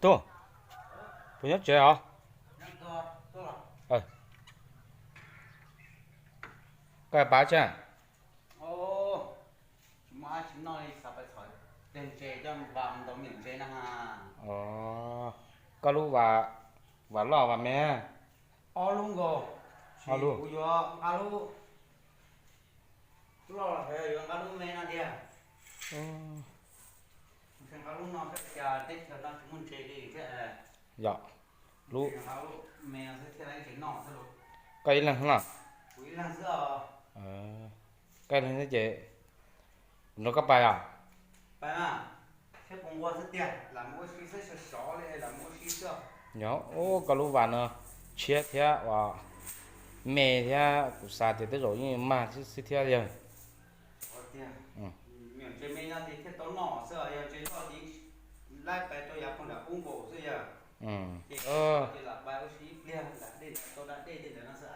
Tub, puas nyob tsev os? Koj pab tsa. Koj lub vas, vas loj vas me? Ob lub nkaus. Ob lub. Kuv yuav nqa lub loj los yuav nqa lub me no tiag. Nqa lub no saib cas teb chaws no tsis muaj ntses li thiab. Yog, lub me no thiaj li tsev noj xwb los. Koj ib leeg los? Kuv ib leeg xwb os. Koj ib leeg xwb ces kuv nrog koj pais os. Pais mas, thiab pos nqua xwb tiag, lam mus ua si xwb, sov sov li lam mus ua si xwb. Yog, ub, koj lub vas no tshiab thiab uas me thiab, kuv xav tias tej zaum yeej mag xwb thiab yog. Ntses me no ces thiaj tau noj xwb, yog ntses loj ces laib pais rau yav pog nram ub nkaus xwb yog. Ces lam pais ua si ib pliag nram dej nram tau da dej tej ntawd no xwb.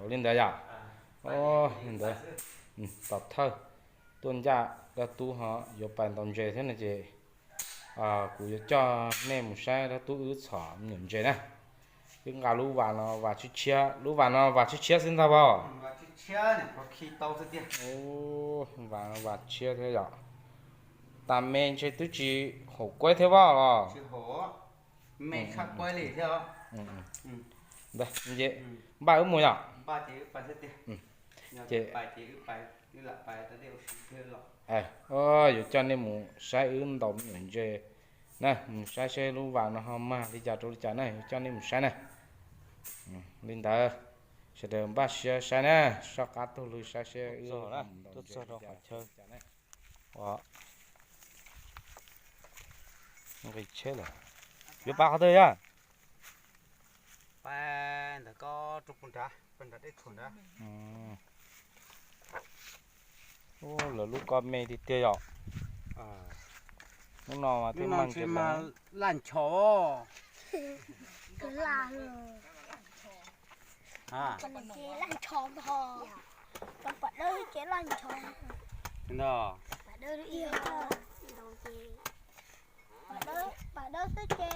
Ua li ntawd yom. Li ntawd, tom thawj tuaj ncaj dab tub ho yuav pais ntaus ntses thiab no ces kuv yuav coj nej mus saib dab tub wb txhom me nyuam ntses na. Wb nqa lub vas no, vas tshiab tshiab, lub vas no vas tshiab tshiab xwb ntag vauj. Vas tshiab thiab yom. Tas me ntshe twb tsis haum kuab thiab vauj los? Tsis haum, me tshaj kuab li thiab. Ntag, npaj wb mus yom. Ces yuav coj nej mus saib wb ntaus me nyuam ntses na, mus saib seb lub vas no ho mag li cas rau li cas na, yuav coj nej mus saib na. Li ntawd, sawv daws npaj siab saib na, soj qab taug lw saib seb wb ntaus ntses li cas na. Nqis tsheb lawm. Yuav pais qhov twg yog? Pais ntawm ko rau puag nrad, puag nrad dej txhuam nrad. Ub, lawv lub ko me tiag tiag yom. Lub no mas thiaj mag ntses mas laj nchos. Laj nchos, pam dawb ces laj nchos. Pam dawb, pam dawb xwb ces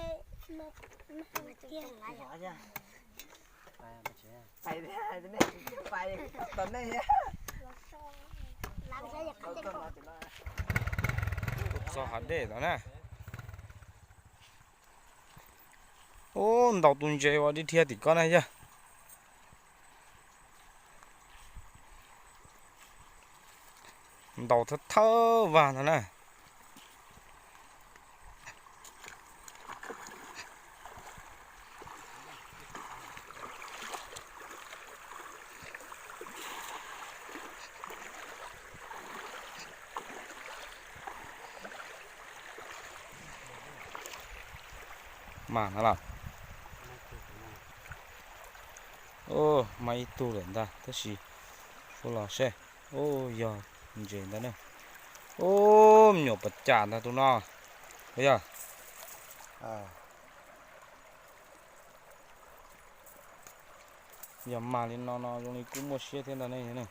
txog hav dej tod na. Ub, ntaus tus ntses uas dhia dhia tim ko na yog. Ntaus thawj thawj vag ntag na. Mag no los? Mag ib tug lawm ntag tab sis ua los seb. Ub, yog ntses ntag ne. Ub, me nyuam pas cas ntag tus no. Yog, yog mag li no no zoo li kuj muaj siab thiab ntag ne.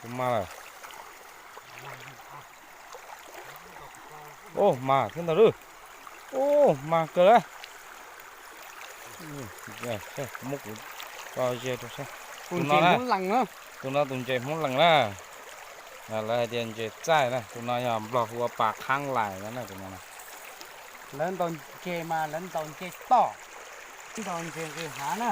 Kuv mag lawm. Ub, mag thiab ntag lauj. Ub, mag kawg lauj. Muab kuv tso ze rau seb. Tus no, tus no tus ntses Hmoob Lees na. Lawv hais tias ntses txaij na, tus no yog Nplog hu ua pas khab lais na tus no. Lawv ntaus ntses mas lawv ntaus ntses toj, ntaus ntses nqis hav na.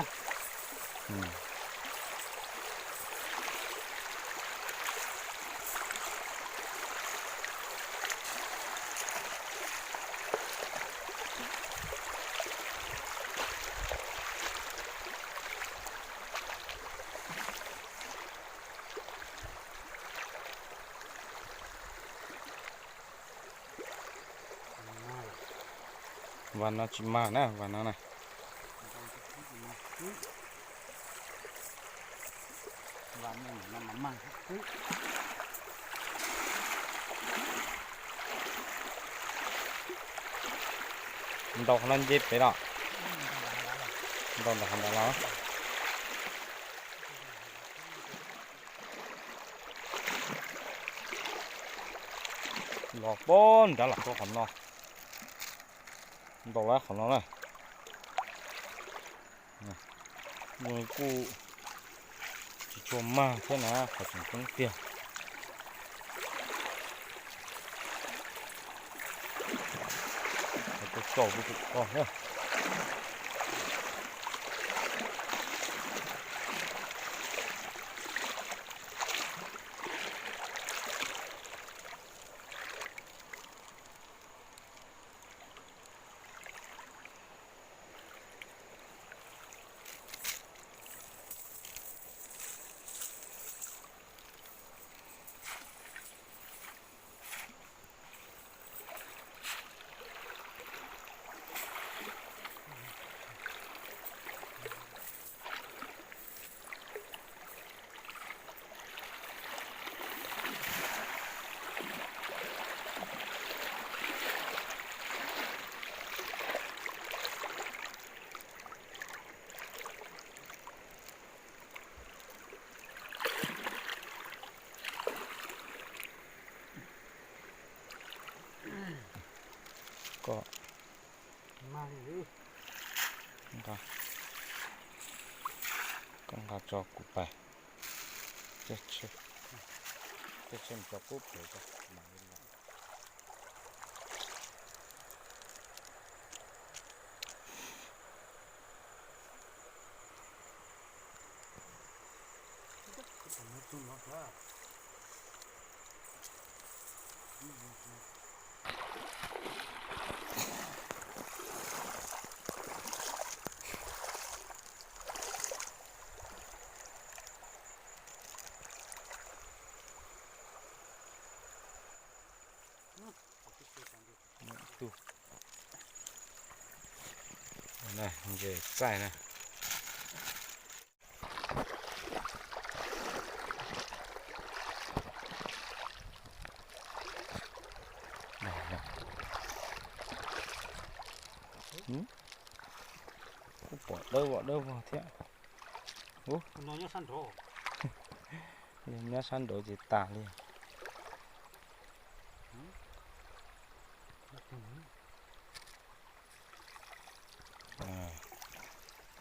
Vas no tsis mag na, vas no na. Vas no mas mag. Ntaus qhov no nce pem los? Ntaus ntawm qhov ntawd los? Los pem nrad los rau qhov no. Ntaus lawm qhov no na. Zoo li kuj tsis tshua mag thiab na, qhov tseem coob tiag. Qhov tau tsaus kuj tseem tau thiab. Koj, koj nqa tso kuv pais. Caij tsheb mus tso qub pem tso mam li los. Tus ntses txaij na. Kuj pom dawb vog dawb vog thiab. Nyob sab nraud ces tas li.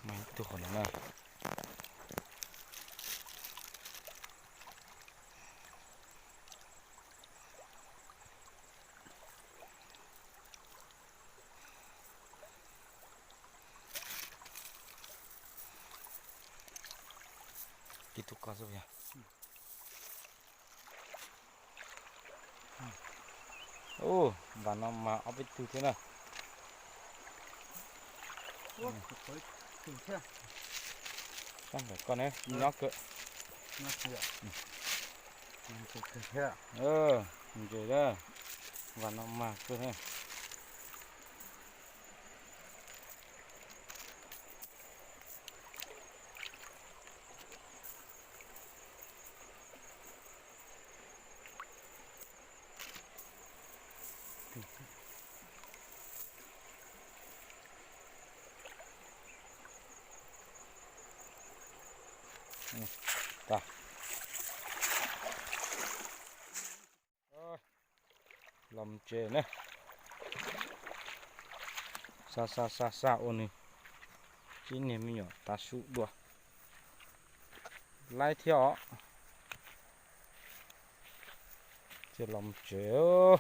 Mas ib tug qhov no na. Ib tug ko xwb yog. Ua, vas no mas ob peb tug thiab na. Sab ntawm koj ne, nyob kawg. Ntses na, vas no mag kawg na. Los mus tsev ne. Xa xa xa xa ua nws, tsib niag me nyuam tav su dua. Laib thiab os. Ces los mus tsev.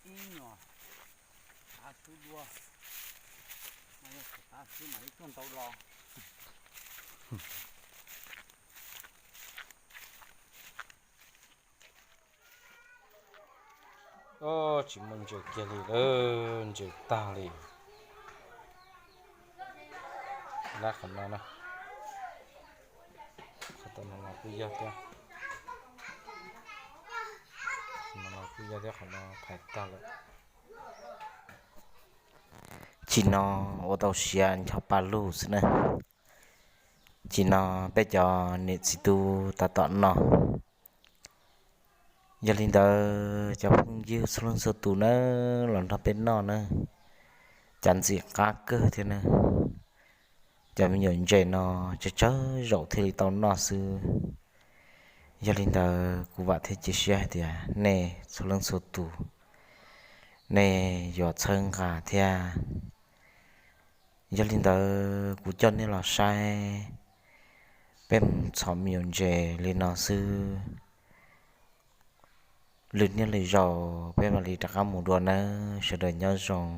Ib nyuag tav su dua, mas yog tav su mas ib tug ntau los. Tsis muaj ntses kiag li lawm, ntses tag li. Lab qhov no na. Qhov no los kuj yog thiab. Qhov no los kuj yog thiab, qhov no phais tag lawm. Chim no ua tau siav ncho pa lug xwb na. Chim no peb cov niam txiv tub tab tom noj. Yog li ntawd cov phooj ywg txhua leej txhua tus na, los nrog peb noj na, cav ntxim qab kawg thiab na. Cov me nyuam ntses no tsawg tsawg zaum thiaj li tau noj xwb. Yog li ntawd kuv vam thiab cia siab hais tias nej txhua leej txhua tus nej yuav txhawb nqa thiab. Yog li ntawd kuv coj nej los saib peb mus txhom me nyuam ntses li no xwb. Lwm niaj lwm zaus peb mam li rov qab mus dua nawb, sawv daws nyob zoo.